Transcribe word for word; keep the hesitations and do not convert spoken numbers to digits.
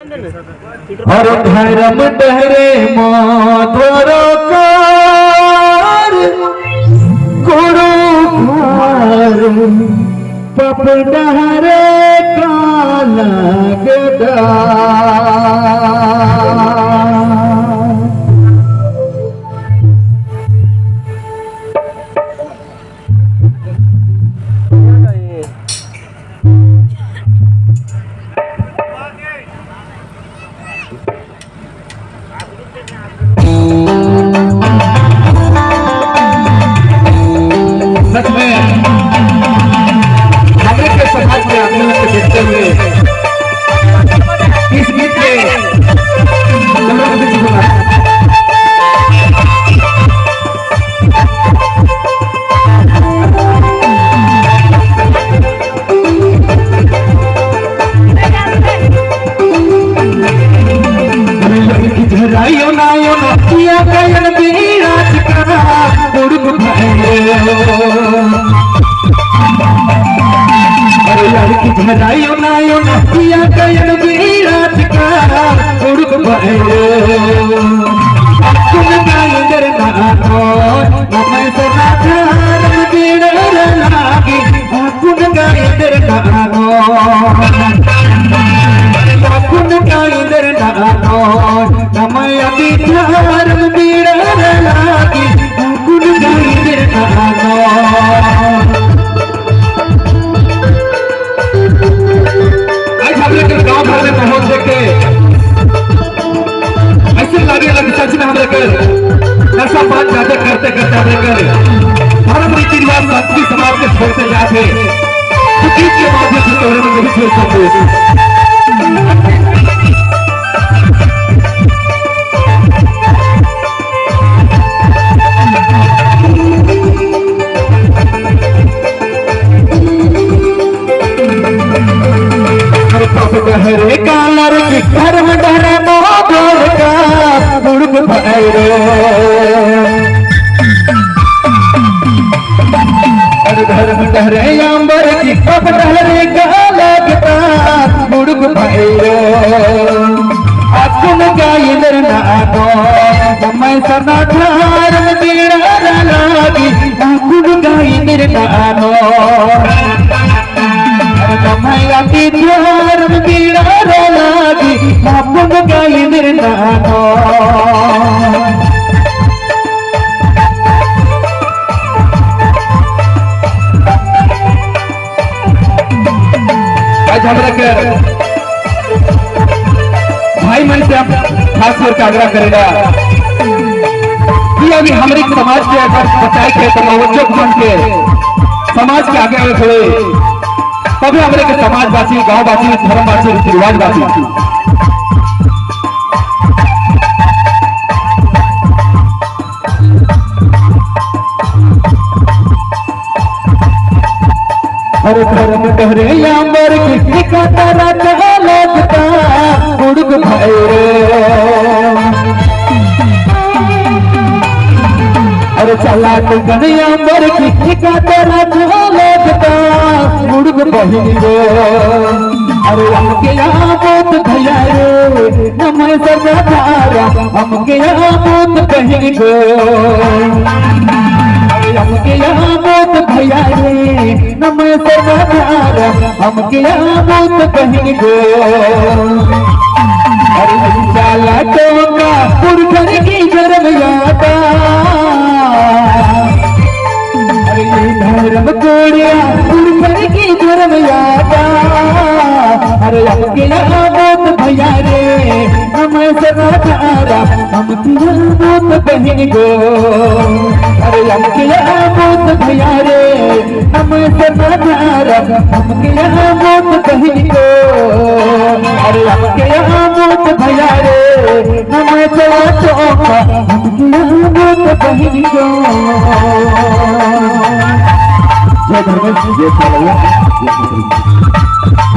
अरे धरम डहरे माधुरो कार, गुरु कार, पाप डहरे काला गदा। सच में, हमरे के समाज के आदमी के देखते हुए इस गीत के झरायो ना यो ना पिया गायन बीड़ा चिका बुड़ुक भैरो। अरे लड़की झरायो ना यो ना पिया गायन बीड़ा चिका बुड़ुक भैरो। अक्कुन गायदर ना आनो, नमय सदा धरम बीड़ा लागी। अक्कुन गायदर ना आनो, अक्कुन गायदर ना आनो, नमय अति धरम बीड़ा लागी, अक्कुन गायदर ना आनो। आज हम लोग गाँव भर में पहुँच देखे। ऐसे लगे लगे सच में हमरे कर नशा पान ज्यादा करते करते हमरे कर धर्म रीति रिवाज संस्कृति समाज के छोड़ते जाते। तो गीत के माध्यम से तोहरे मन के भी छोड़ सकते हो। अरे पाप डहरे कालर की धर्म डहरे मोदर का बुड़ुक भैरो। अरे धर्म डहरे आम्बर की पाप डहरे कालर का बुड़ुक भैरो। अक्कुन गायदर ना आनो, नमय सदा धरम बीड़ा लागी, अक्कुन गायदर ना आनो। नमय अति धरम बीड़ा लागी, अक्कुन गायदर ना आनो। आज हमरा के भाई मन से हम खास करके आग्रह करेला कि अभी हमरे समाज के अगर बचाए के तो नवयुवक मन के समाज के आगे आवे थोड़े, तबे हमरे के समाज बाची, गाँव बाची, धर्म बाची, रीति रिवाज बाची। अरे धर्म डहरे आम्बर की कातरा का लगता बुड़ुक भैरो। अरे चला तू गने आम्बर की कातरा का लगता बुड़ुक बहिन गो। अरे अमके आबोत भैया रे, नमय सरदारा, अमके आबोत बहिन गो। अरे अमके आबोत भैया रे, नमय सरदारा, अमके आबोत बहिन गो। अरे चाला टोका पुरखर की धर्म यादा। अरे ई धर्म कोड़िया पुरखर की धर्म यादा। अरे अमके आबोत भैया रे, नमय सरदारा, अमके आबोत बहिन गो। अरे अमके आबोत भैया रे, नमय सरदारा, अमके आबोत बहिन गो। अरे अमके आबोत भैया रे, नमय चाला टोका, अमके आबोत बहिन गो। जय धर्मेश, जय चाला, जय धर्मेश।